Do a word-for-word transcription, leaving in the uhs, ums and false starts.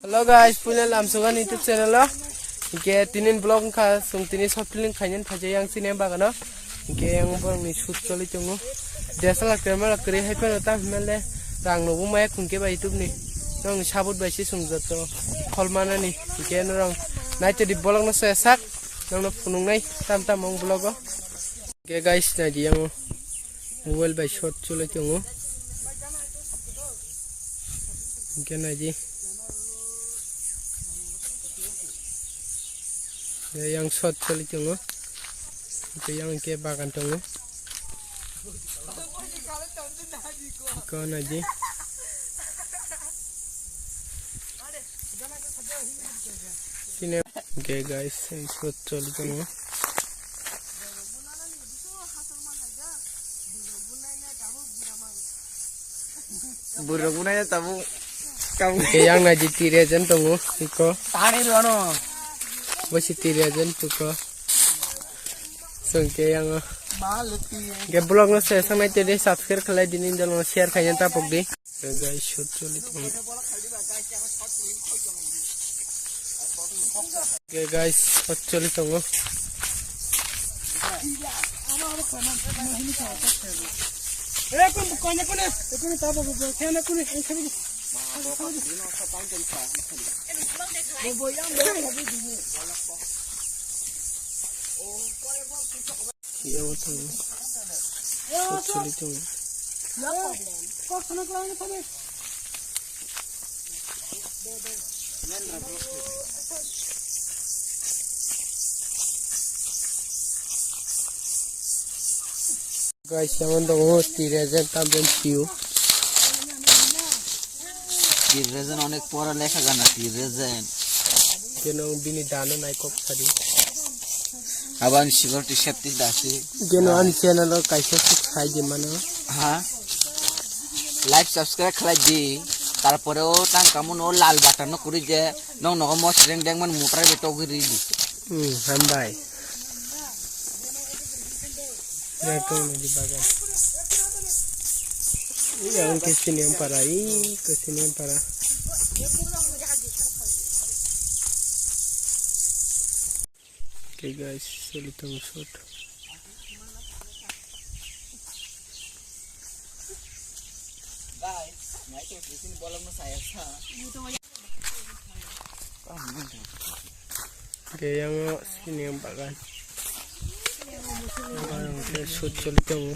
Hello guys, puila lamsugan YouTube channel o. Hingke tinin vlog wngkha, chwng tini short film khainani phaijak yang chini bagano. Hingke yang borokni shoot choli tongo. D S L R camera kwrwi hai phano tam hinmale rang no bumaya khungke bai YouTube ni. Nong sabut bai se chwng joto khol manani. Hingke norong naitodi vlog no se sak, nongno phunuknai tam tam ong vlog o. Hingke guys, naidi yang mobile bai shot choli tongo. Hingke naidi. Ya, yang shot choli tongo. Hingke yang ke bagan tongo. Hingke naidi. Sini. Hingke guys, yang shot choli tongo. Burung bunai tabuk. Kamu. Hingke yang naidi tiri ajan tongo, iko. Tani rono. Bosi tiri ajan tuko. Sungke yang. Maleti. Hingke vlog no se sanai tede subscribe khlai dini, dalo share khaina tapok di. Hingke guys, shot choli tongo. Hingke guys, shot choli tongo. Yawo tongo. Shot choli tongo. Guys, yang tongo tiri ajan tamjani piu. Tiri ajan onek pora lekha gana tiri ajan. Keno bini dano naikok sadi. Aban security safety dasi. Keno ani channel o kaisa suk sai di mano. Ha? Like subscribe khlai di. Tarpore o tang kamu no lal button no kuri je. Nong nogo mosreng dengman mutrai beto giri di. Hmm, hambai. Yang tong di bagan. Iya, ang kesini yang para, i kesini yang para. Okay guys, soli tong shot. Guys, nai to bikin bolong no saya sa. Hingke yang sini yang bagan. Bagan ke shoot choli tongo.